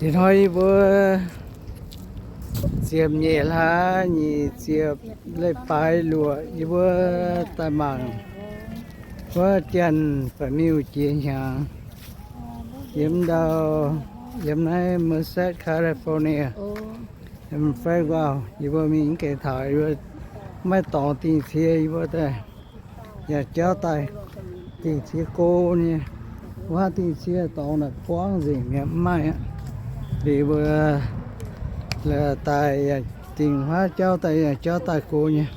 Ih hnoi yie mbuo ziepc nyeic hlaax nyic ziepc leiz-baaix luoqc yie mbuo daaih mangc wuov Janx-Baeqc Miuh jiex hnyangx yiem ndau, yiem naaiv Merced, California, yiem Fresno. Yie mbuo mingh gengh taux, yie mbuo maiv dorngx dingh cie, yie mbuo daaih yaac jauv daaih dingh cie go nyei. Wuov dingh cie dorngx naaic buangv nzengc mi'aqv, mv maaih aqv. Liuz mbuo daaih yaac dingh huaav jauv daaih, yaac jauv daaih go nyei.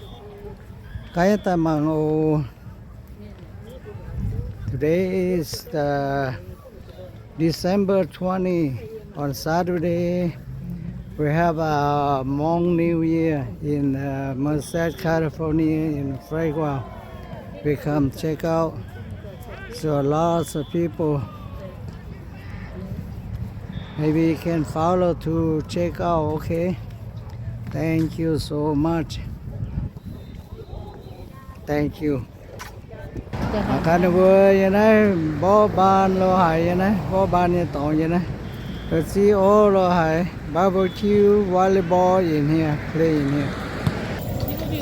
Gaav daaih mangc oc. Today is the December twenty, on Saturday. We have a Hmong New Year in uh, Merced, California, in Fresno. We come check out. So lots of people. Maybe you can follow to check out, okay? Thank you so much. Thank you. Mangc gaax ninh mbuo yiem naaiv mborqv mbaan lo haic, yiem naaiv mborqv mbaan nyei dorngx yiem naaiv. Ziv orv lo haic, barbecue, volleyball in here, play in here.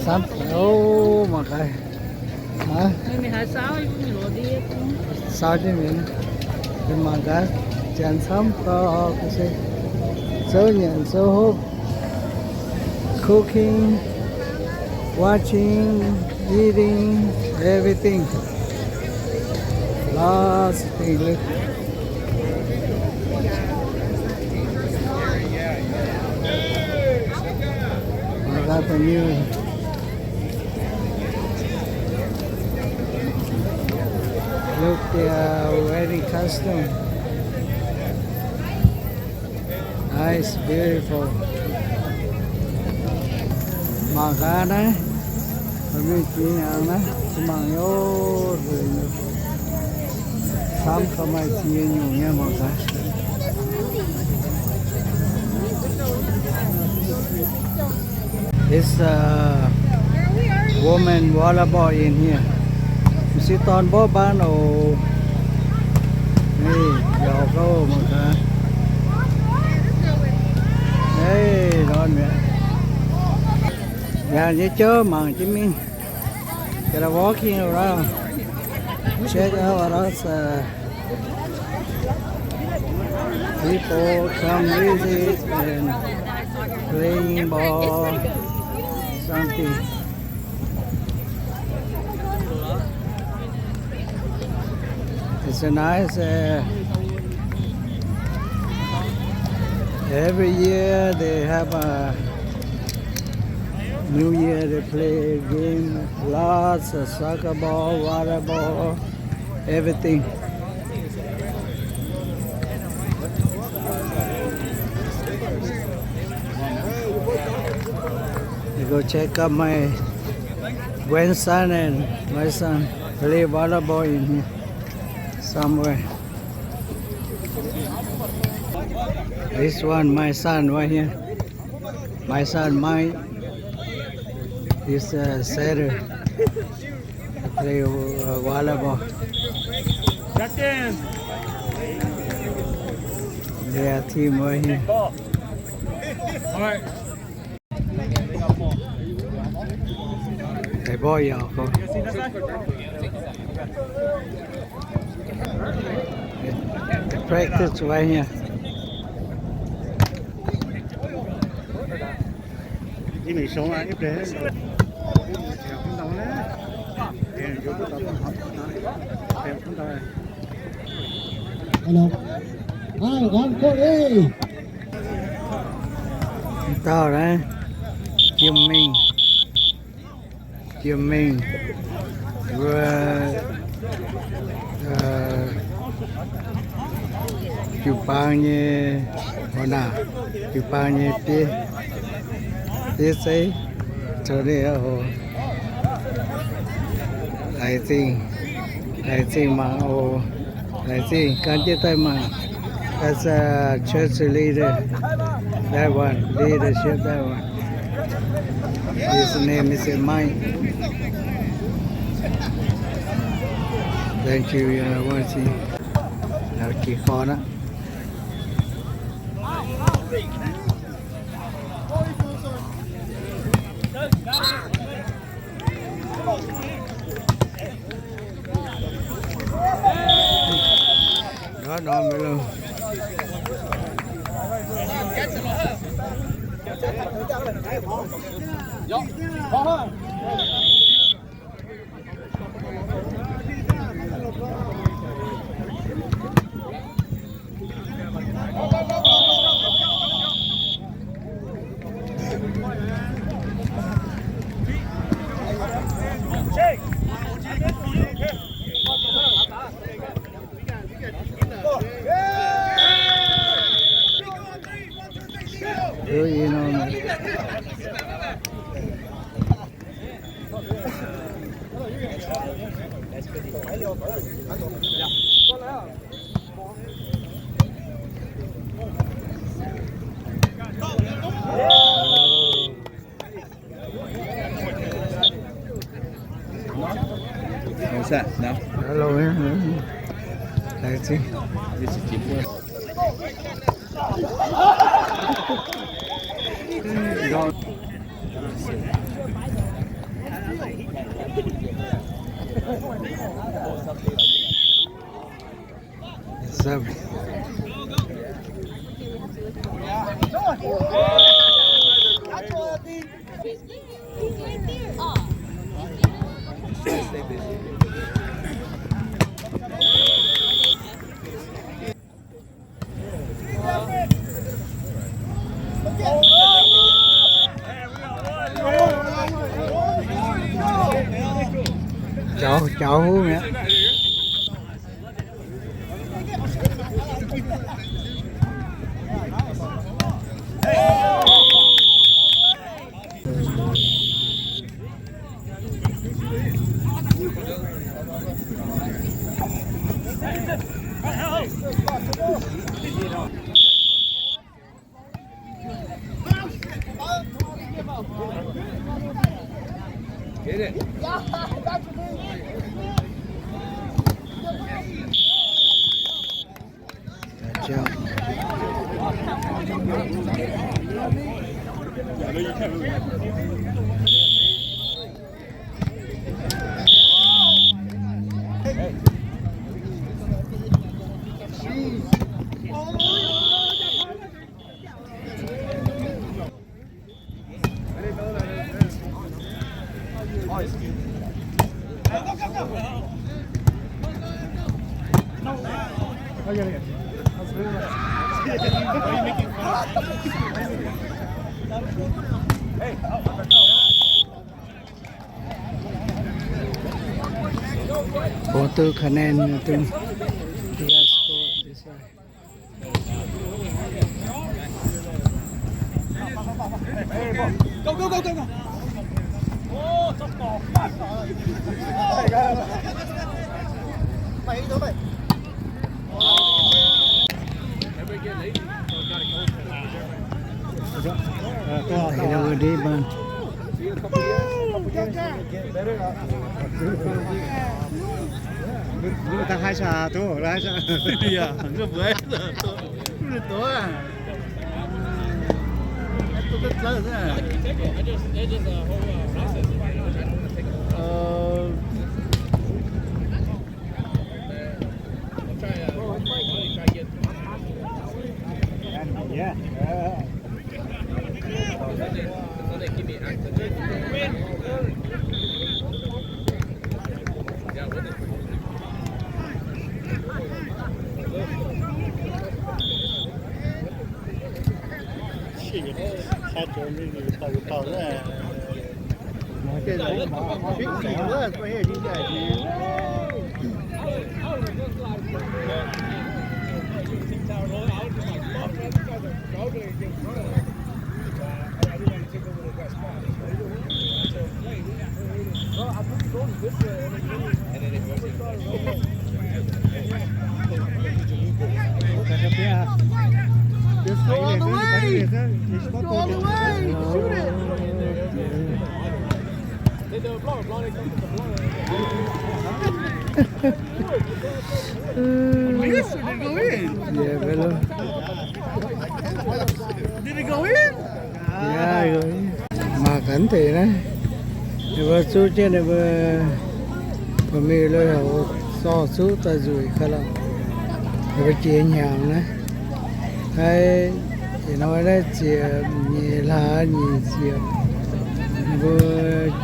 Sam, oh, mangc gaax. Aa, sau jienv mienh, mangc gaax, janx camv gau, zouv nyanc zouv hopv. Cooking, watching, eating, everything. Lots of things. Look. Lots of music. Look, their wedding costume. Nice, beautiful. Mangc gaax naaiv, mingh jiex hnyangx naaiv, mangc nyei oc. Camv gau, maaih ziex nyungc nyei, mangc gaax. It's a woman volleyball in here. Mv sieqv dorn mborqv mbaan oc. Naaiv yaac gauh mangc gaax. Naaiv ndorn mi'aqv. Yaac nyei jauv mangc jienv mingh. They are walking around. Check out what else, uh, people come visit and playing ball, something. It's a nice, uh, every year they have a New Year, they play a game, lots of soccer ball, volleyball, everything. I go check out my grandson and my son play volleyball in here somewhere. This one, my son right here. My son Mike is a setter. Play, uh, volleyball. Their team right here. They ball yaac go. They practice right here. Hello. Ai, ngắn cốt đi. Tao đấy. Jim Minh. Jim Minh. Vừa, ờ, Jiu-Baang nyei horpc naanc, Jiu-Baang nyei bieiv, bieiv zeiv, zoux ninh oc. Laengz zingh, laengz zingh mangc oc. Laengz zingh gan jienv daaih mangc. That's a church leader. That one, leadership, that one. His name is Mike. Thank you, you know, watching. Now keep on up. Jauv, jauv huv mi'aqv. Bungx duqv คะแนน duqv. Let's go all the way! Shoot it! Yes, it go in. Yeah, brother. Mangc gaax deix naaiv, ninh mbuo zuqv jienv ninh mbuo, mbuo mingh lui-houx zorng zuqv daaih nzueic ga'lorqc. Ninh mbuo jiex hnyangx naaiv, naaiv ih hnoi naaiv ziepc nyeic hlaax nyic ziepc, ninh mbuo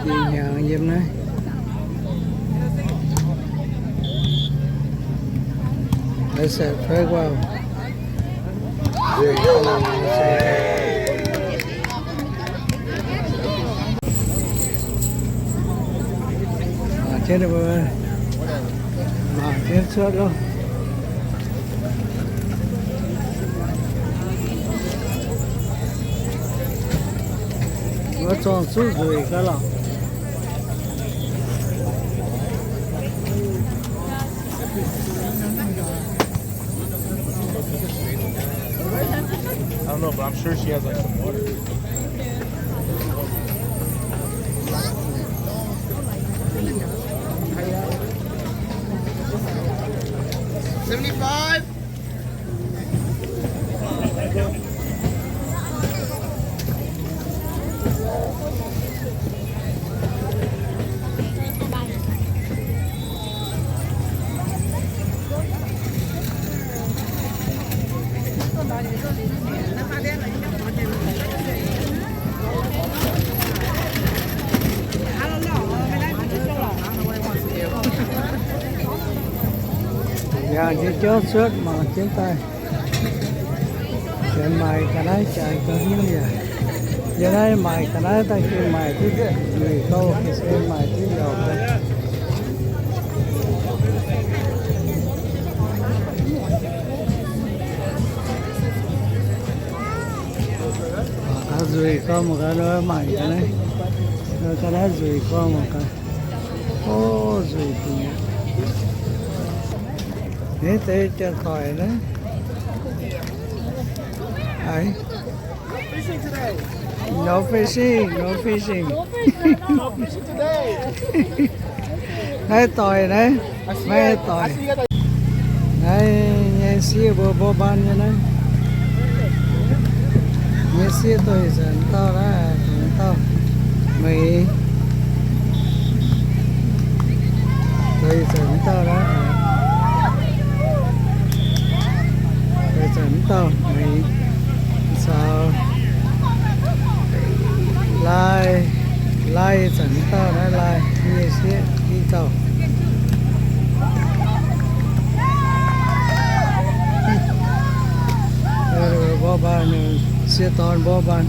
jiex hnyangx yiem naaiv. Haaix zanc fai guaax. Mangc jienv ninh mbuo, mangc jienv cuotv loh. Wuov zorng zuqv nzueic ga'lorqc. I don't know, but I'm sure she has, like, some water. Seventy-five. Yangh jienv jauv cuotv mangc jienv daaih. Janx maaic ga'naaiv jaaix ga'hmz yaac. Yie naaiv maaic ga'naaiv daaih gengh maaic duqv nzueic gauh, ga'sie maaic duqv yauc gauh. Mangc gaax nzueic gauh mangc gaax, maaic ga'naaiv, ga'naaiv nzueic gauh mangc gaax. O, nzueic dingc aqv. Naaiv deix janx-doic naaiv. Ai. No fishing, no fishing. Naaiv doic naaiv, naaiv doic. Naaiv nyei sieqv mbuo mborqv mbaan nyei naaiv. Nyei sieqv doic zanc dauh naaiv, dauh meix. Doic zanc dauh naaiv. Doic zanc dauh meix. Caux lai, lai zanc dauh naaiv lai nyei sieqv i dauh. Mborqv mbaan, sieqv dorn mborqv mbaan.